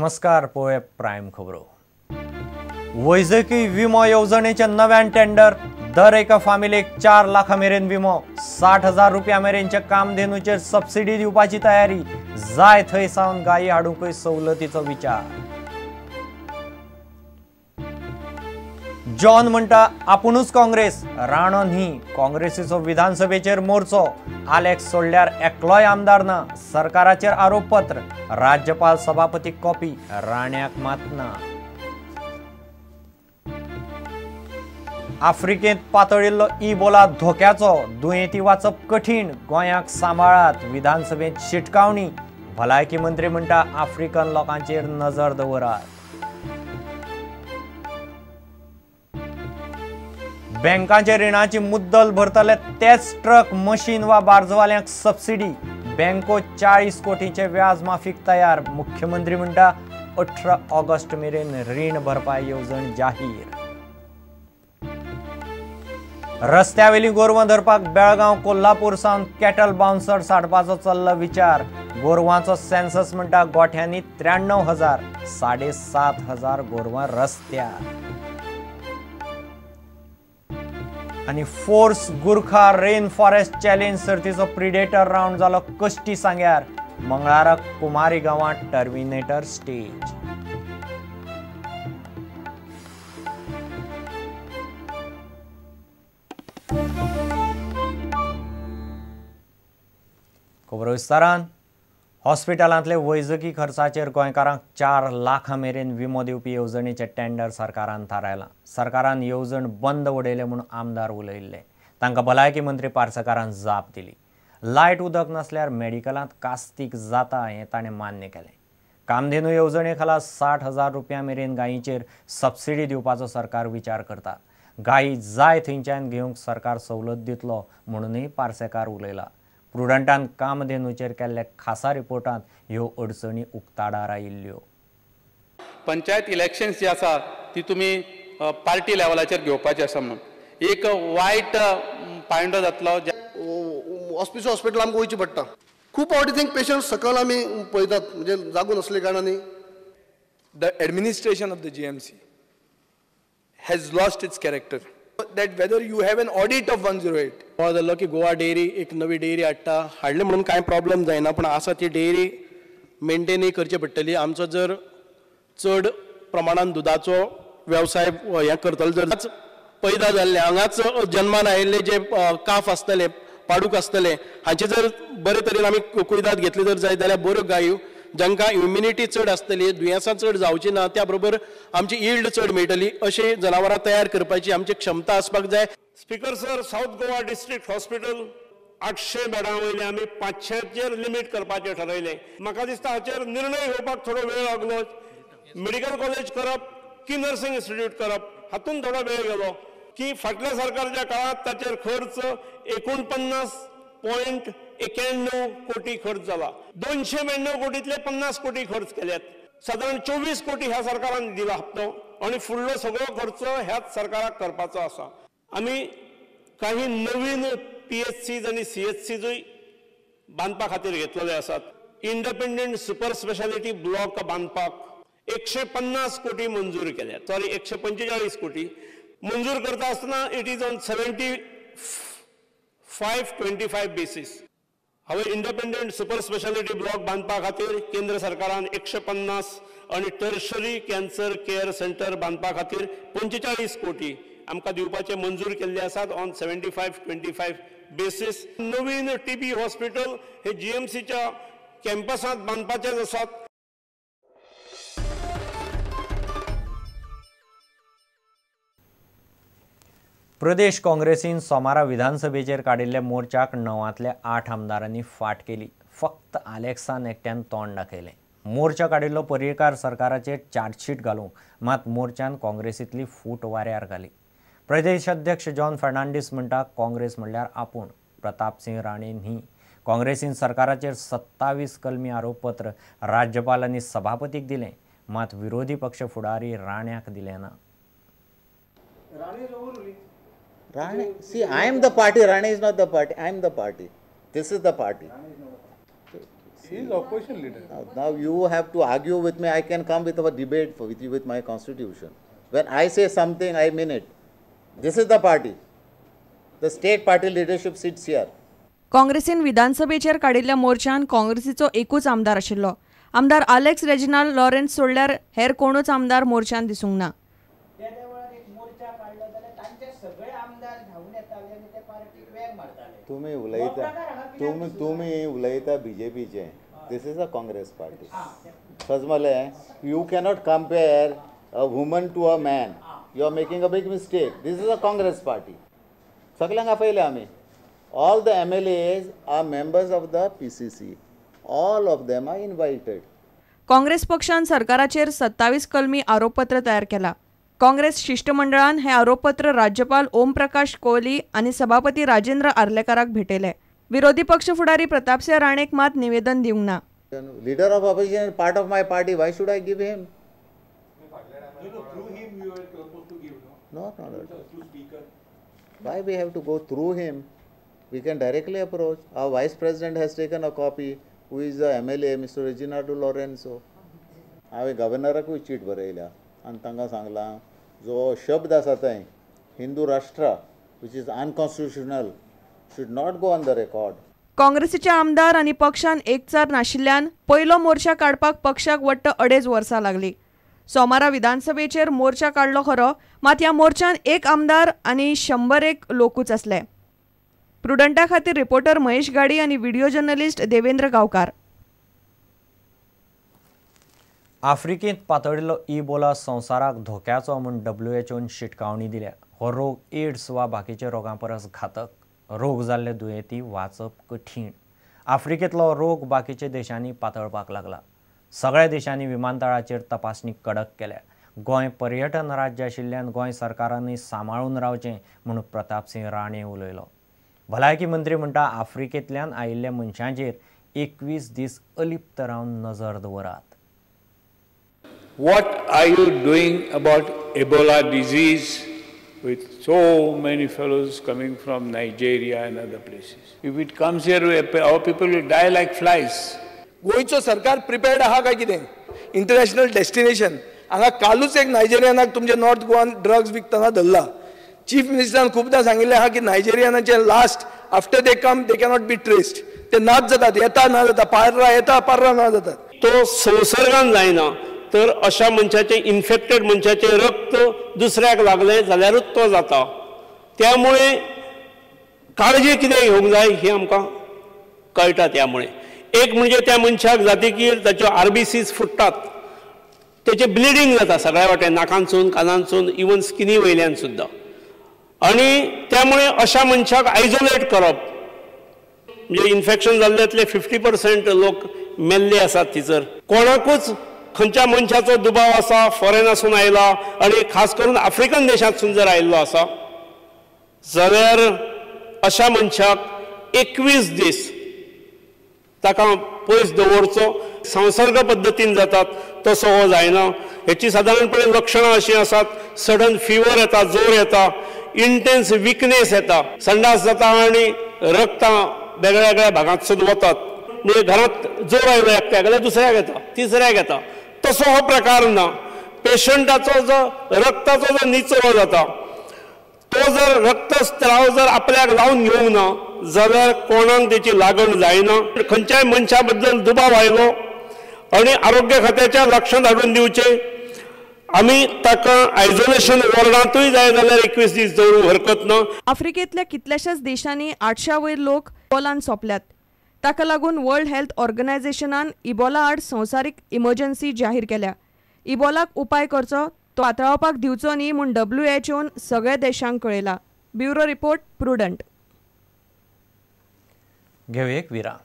नमस्कार, पळोवया प्रायम खबरो. वैजकी विमो येवजणेचे नव्यान टेंडर, दर एका फामिलीक 4 लाखां मेरेन विमो, 60,000 रुपया मेरेनचे कामधेनूचेर सबसिडी दिवपाची तयारी, जाय थंय सावन गायी हाडूंकय सवलतीचो विचार. जॉन म्हणटा आपुणूच काँग्रेस, राणो न्ही. काँग्रेसीचो विधानसभेचेर मोर्चो, आलेक्स सोडल्यार एकलोय आमदार ना. सरकाराचेर आरोपपत्र, राज्यपाल सभापती कॉपी, राण्याक मात ना. आफ्रिकेंत पातळिल्लो इबोला धोक्याचो, दुयेंती वाचप कठीण, गोंयाक सांबाळात, विधानसभेंत शिटकावणी. भलायकी मंत्री म्हणटा आफ्रिकन लोकांचेर नजर दवरात. बँकांच्या रिणाची मुद्दल भरतले तेच ट्रक, मशीन वा बार्जवाल्यांक सबसिडी, बँको 40 कोटींचे व्याज माफीक तयार. मुख्यमंत्री म्हणटा 18 ऑगस्ट मेरेन रीण भरपाय येवजण जाहीर. रस्त्यावेली गोरवां धरपाक बेळगांव, कोल्हापूर सावन कॅटल बाउन्सर्स हाडपाचो चल्ला विचार. गोरवांचो सेन्सस म्हणटा गोठ्यांनी 93,000, 7,500 गोरवां रस्त्यार. आनी force Gurkha rain forest challenge सर्तीचो प्रिडेटर रावंड जालो कश्टी सांग्यार. मंगळाराक कुमारी गांवांत टर्मिनेटर स्टेज. खबरो विस्तारान. हॉस्पिटलांतले वैजकी खर्चाचेर गोंयकारांक 4 लाखां मेरेन विमो दिवपी येवजणेचें टेंडर सरकारान थारायलां. सरकारान येवजण बंद उडयले म्हूण आमदार उलयल्ले, तांकां भलायकी मंत्री पार्सेकारान जाप दिली. लायट उदक नासल्यार मेडिकलांत कास्तीक जाता हें ताणें मान्य केलें. कामधेनू येवजणे खाला 60,000 रुपया मेरेन गायींचेर सबसिडी दिवपाचो सरकार विचार करता. गायी जाय थंयच्यान घेवंक सरकार सवलत दितलो म्हणूनय पार्सेकार उलयला. प्रुडंटान कामधेनूचेर केल्ल्या खासा रिपोर्टांत ह्यो अडचणी उक्ताडार आयिल्ल्यो. पंचायत इलेक्शन्स जी आसा ती तुमी पार्टी लेवलाचेर घेवपाची आसा म्हणून एक वायट पायंडो जातलो. ऑस्पिसो हॉस्पिटल आमकां वयचें पडटा. खूब फावटी थिंग पेशंट सकयल आमी पळयतात, म्हणजे जागो नासले कारणान. The administration of the GMC has lost its character. That whether you have an audit of 108. कळो जालो की गोवा डेअरी एक नवी डेअरी हाडटा, हाडले म्हणून कांय प्रॉब्लम जायना, पूण आसा ती डेअरी मेंटेनय करची पडटली. आमचो जर चड प्रमाणान दुदाचो वेवसाय हें करतलो, जर पैदा जाल्ले हांगाच जन्मान आयिल्ले जे काफ आसतले, पाडूक आसतले, हांचे जर बरे तरेन आमी कुयदाद घेतली जर जायत जाल्यार बऱ्यो गायो जांकां इम्युनिटी चड आसतली, दुयेंसां चड जावची ना, त्या बरोबर आमची यील्ड चड मेळटली, अशी जनावरां तयार करपाची आमची क्षमता आसपाक जाय. Speaker sir, south Goa district hospital 800 बेडां वयले आमी 500चेर लिमीट करपाचें ठरयलें. म्हाका दिसता हाचेर निर्णय घेवपाक थोडो वेळ लागलो. मेडिकल कॉलेज करप की नर्सिंग इन्स्टिट्यूट करप हातूंत थोडो वेळ गेलो. की फाटल्या सरकारच्या काळांत ताचेर खर्च 49.91 कोटी खर्च जाला. 292 कोटीतले 50 कोटी खर्च केल्यात. सादारण 24 कोटी ह्या सरकारान दिला हप्तो आनी फुडलो सगळो खर्च ह्याच सरकाराक करपाचो आसा. आमी काही नवीन PHCs आनी CHCजूय बांदपा खातीर घेतलेले आसात. इंडिपेंडंट सुपर स्पेशालिटी ब्लॉक बांदपाक 150 कोटी मंजूर केल्यात, सॉरी 145 कोटी मंजूर करता आसतना it is on 75-25 basis. हांवें इंडिपेंडंट सुपर स्पेशालिटी ब्लॉक बांदपा खातीर केंद्र सरकारान 150 आनी टर्शरी कॅन्सर केअर सेंटर बांदपा खातीर 45 कोटी आमकां दिवपाचे मंजूर केल्ले आसात ऑन 75-25 बेसीस. नवीन टीबी हॉस्पिटल हे GMCच्या कॅम्पसांत बांदपाचेच आसात. प्रदेश काँग्रेसीन सोमारा विधानसभेचेर काडिल्ल्या मोर्चाक 9 8 आमदारांनी फाट केली. फक्त आलेक्सान एकट्यान तोंड दाखयलें. मोर्चा काडिल्लो पर्येकार सरकाराचेर चार्जशीट घालूंक, मात मोर्चान काँग्रेसींतली फूट वाऱ्यार घाली. प्रदेश अध्यक्ष जॉन फर्नांडीस म्हणटा काँग्रेस म्हणल्यार आपूण, प्रतापसिंह राणे न्ही. काँग्रेसीन सरकाराचेर 27 कलमी आरोपपत्र राज्यपाल आनी सभापतीक दिलें, मात विरोधी पक्ष फुडारी राण्याक दिलें ना. Rane, see, I am the party. Rane is not the party. I am the party. This is the party. He is opposition leader. Now you have to argue with me. I can come with a debate with you with my constitution. When I say something, I mean it. This is the party. The state party leadership sits here. काँग्रेसीन विधानसभेचेर काडिल्ल्या मोर्चान काँग्रेसीचो एकूच आमदार आशिल्लो. आमदार Alex Reginald Lawrence सोडल्यार हेर कोणूच आमदार मोर्चान दिसूंक ना. तुमी उलयता तुमी उलयता बीजेपीचे. This is a Congress party. समजलें? You cannot compare a woman to a man. You are making a big mistake. This is a Congress party. सगळ्यांक आपयले आमी. All the MLAs are members of the PCC. All of them are invited. Congress पक्षान सरकाराचेर 27 कलमी आरोपपत्र तयार केला. काँग्रेस शिष्टमंडळान हे आरोपपत्र राज्यपाल ओम प्रकाश कोहली आनी सभापती राजेंद्र आर्लेकाराक भेटयले. विरोधी पक्ष फुडारी प्रतापसिंह राणेक मात निवेदन दिवंक ना. Leader of opposition part of my party, why should I give him? No, no. Why we have to go through him? We can directly approach. Our vice president has taken a copy, who is the MLA, Mr. Reginaldo Lorenzo. हांवें गव्हर्नराकूय चीट बरयल्या आनी तांकां सांगलां जो शब्द आसा थंय Hindu Rashtra, which is unconstitutional, should not go on the record. काँग्रेसीचे आमदार आनी पक्षान एकचार नाशिल्ल्यान पयलो मोर्चा काडपाक पक्षाक वट्ट 2.5 वर्सां लागली. सोमारा विधानसभेचेर मोर्चा काडलो खरो, मात ह्या मोर्चान एक आमदार आनी 101 लोकूच आसले. प्रुडंटा खातीर रिपोर्टर महेश गाडी आनी व्हिडिओ जर्नलिस्ट देवेंद्र गांवकार. आफ्रिकेंत पातळिल्लो इबोला संवसाराक धोक्याचो म्हूण WHO शिटकावणी दिल्या. हो रोग एड्स वा बाकीच्या रोगां परस घातक. रोग जाल्ले दुयेंती वाचप कठीण. आफ्रिकेंतलो रोग बाकीच्या देशांनी पातळपाक लागला. सगळ्या देशांनी विमानतळाचेर तपासणी कडक केल्या. गोंय पर्यटन राज्य आशिल्ल्यान गोंय सरकारांनी सांबाळून रावचें म्हूण प्रतापसिंह राणे उलयलो. भलायकी मंत्री म्हणटा आफ्रिकेंतल्यान आयिल्ल्या मनशांचेर 21 दीस अलिप्त रावन नजर दवरात. What are you doing about Ebola disease with so many fellows coming from Nigeria and other places? If it comes here, our people will die like flies. गोंयचो सरकार प्रिपेर्ड आहा काय कितें? इंटरनॅशनल डेस्टिनेशन हांगा कालूच एक नायजेरियनाक तुमचे नॉर्थ गोवान drugs विकतना धरला. चीफ मिनिस्टरान खुबदां सांगिल्लें आहा की नायजेरियनाचे last after they come they cannot be traced. ते नाच जातात, येता ना जाता, पार्रा येता पार्रा ना जातात. तो संसर्गान जायना तर अशा मनशाचें इन्फेक्टेड मनशाचें रक्त दुसऱ्याक लागलें जाल्यारूच तो जाता. त्यामुळे काळजी कितें घेवंक जाय ही आमकां कळटा. त्यामुळे एक म्हणजे त्या मनशाक जातकीर ताच्यो आरबीसीज फुट्टात, तेचें ब्लिडींग जाता सगळ्या वाटेन, नाकांतसून कानांतसून, इवन स्किनी वयल्यान सुद्दां. आनी त्यामुळे अशा मनशाक आयजोलेट करप म्हणजे इन्फेक्शन जाल्ल्यातले 50% लोक मेल्ले आसात. थंयसर कोणाकूच खंयच्या मनशाचो दुबाव आसा, फॉरेनासून आयला आनी खास करून आफ्रिकन देशांतसून जर आयिल्लो आसा जाल्यार अशा मनशाक 21 दीस ताका पयस दवरचो. संसर्ग पद्दतीन जातात तसो हो जायना. हेची सादारणपणे लक्षणां अशीं आसात, सडन फिवर येता, जोर येता, इंटेन्स विकनेस येता, संडास जाता आनी रक्तां वेगळ्या वेगळ्या भागांतसून वतात. म्हणजे घरांत जोर आयलो एकट्याक जाल्यार दुसऱ्याक येता, तिसऱ्याक येता. तसो हो प्रकार ना. पेशंटाचो जो रक्ताचो जो निचरो जाता तो जर रक्तस्त्राव जर आपल्याक लावन घेवंक ना जाल्यार कोणाक तेची लागण जायना. खंयच्याय मनशा बद्दल दुबाव आयलो आनी आरोग्य खात्याच्या लक्षांत हाडून दिवचें. आमी ताका आयसोलेशन वॉर्डांतूय जाय जाल्यार 21 दीस दवरूंक हरकत ना. आफ्रिकेंतल्या कितल्याशाच देशांनी 800 वयर लोक इबोलान सोंपल्यात. ताका लागून वर्ल्ड हेल्थ ऑर्गनायझेशनान इबोला आड संवसारीक इमर्जन्सी जाहीर केल्या. इबोलाक उपाय करचो, तो पातळावपाक दिवचो न्ही म्हूण WHO सगळ्या देशांक कळयला. Bureau report, Prudent. घेवया एक विराम.